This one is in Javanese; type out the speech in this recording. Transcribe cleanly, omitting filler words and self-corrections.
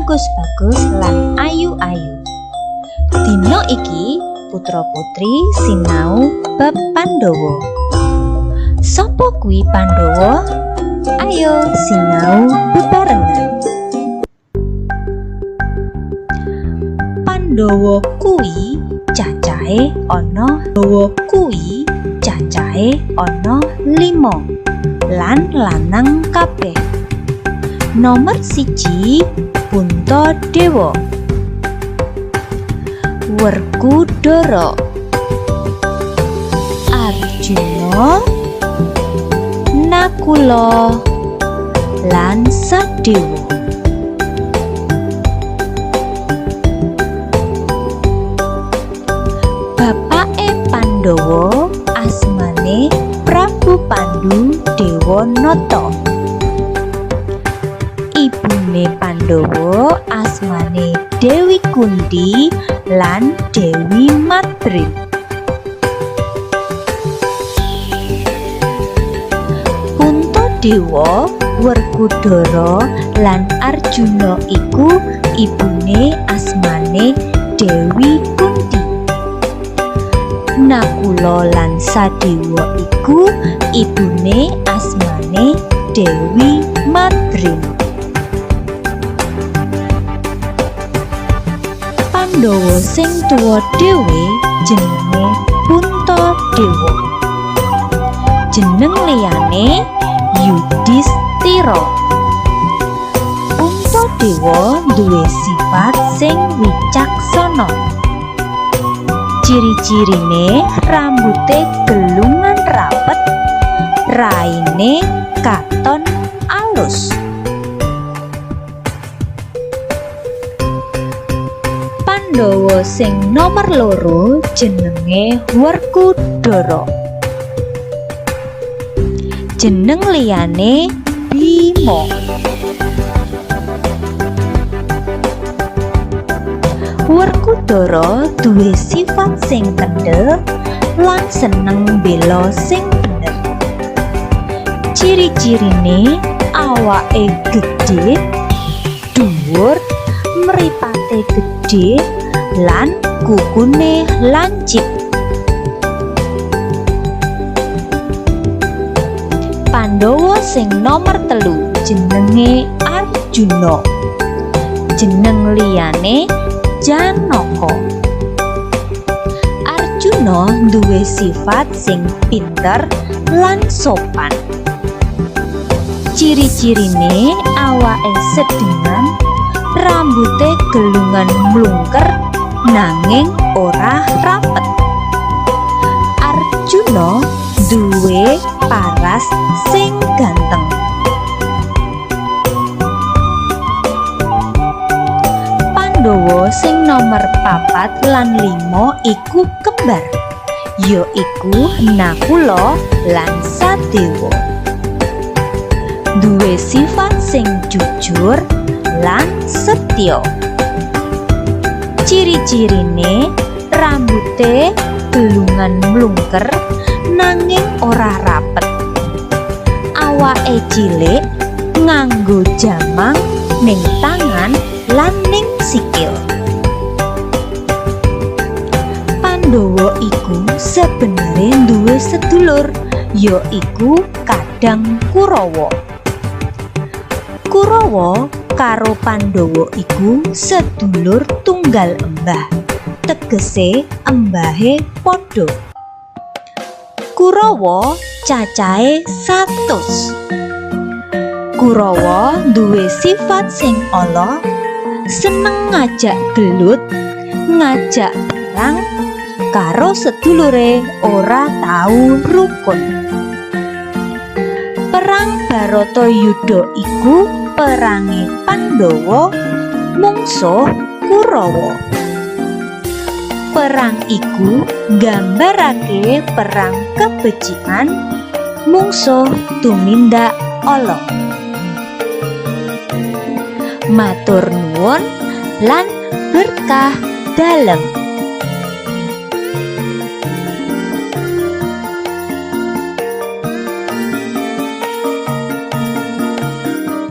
bagus-bagus lan ayu-ayu. Dina iki putra-putri sinau bab Pandhawa. Sapa kuwi Pandhawa? Ayo sinau bebarengan. Pandhawa kuwi cacahe ana dawa kuwi cacahe ana 5 lan lanang kabeh. Nomor 1 Puntadewa, Werkudara, Arjuna, Nakula, lan Sadewa. Bapake Pandhawa asmane Prabu Pandu Dewanata. Ibune Pandhawa asmane Dewi Kunti lan Dewi Madrim. Puntadewa, Werkudara lan Arjuna iku ibune asmane Dewi Kunti. Nakula lan Sadewa iku ibune asmane Dewi Madrim. Pandhawa sing tuwa dhewe jenenge Puntadewa. Jeneng liyane Yudhistira. Puntadewa duwe sifat sing wicaksana. Ciri-cirine rambute gelungan rapet, raine katon alus. Pandhawa sing nomer 2 jenenge Werkudara. Jeneng liyane Bima. Werkudara duwe sifat sing kendel lan seneng mbela sing bener. Ciri-cirine awake gedhe, dhuwur, mripate gedhe lan kukune lancip. Pandhawa sing nomer 3 jenenge Arjuna. Jeneng liyane Janaka. Arjuna duwe sifat sing pinter lan sopan. Ciri-cirine awake sedengan, rambute gelungan mlungker nanging ora rapet. Arjuna duwe paras sing ganteng. Pandhawa sing nomer 4 lan 5 iku kembar, ya iku Nakula lan Sadewa. Duwe sifat sing jujur lan setya. Ciri-cirine rambute gelungan mlungker nanging ora rapet. Awake cilik, nganggo jamang ning tangan lan ning sikil. Pandhawa iku sebenere duwe sedulur, ya iku Kadang Kurawa. Kurawa karo Pandhawa iku sedulur tunggal embah, tegese embahe padha. Kurawa cacahe 100. Kurawa duwe sifat sing ala, seneng ngajak gelut, ngajak perang, karo sedulure ora tau rukun. Perang Baratayuda iku perange Pandhawa mungsuh Kurawa. Perang iku nggambarake perang kebecikan mungsuh tumindak ala. Matur nuwun lan berkah dalem.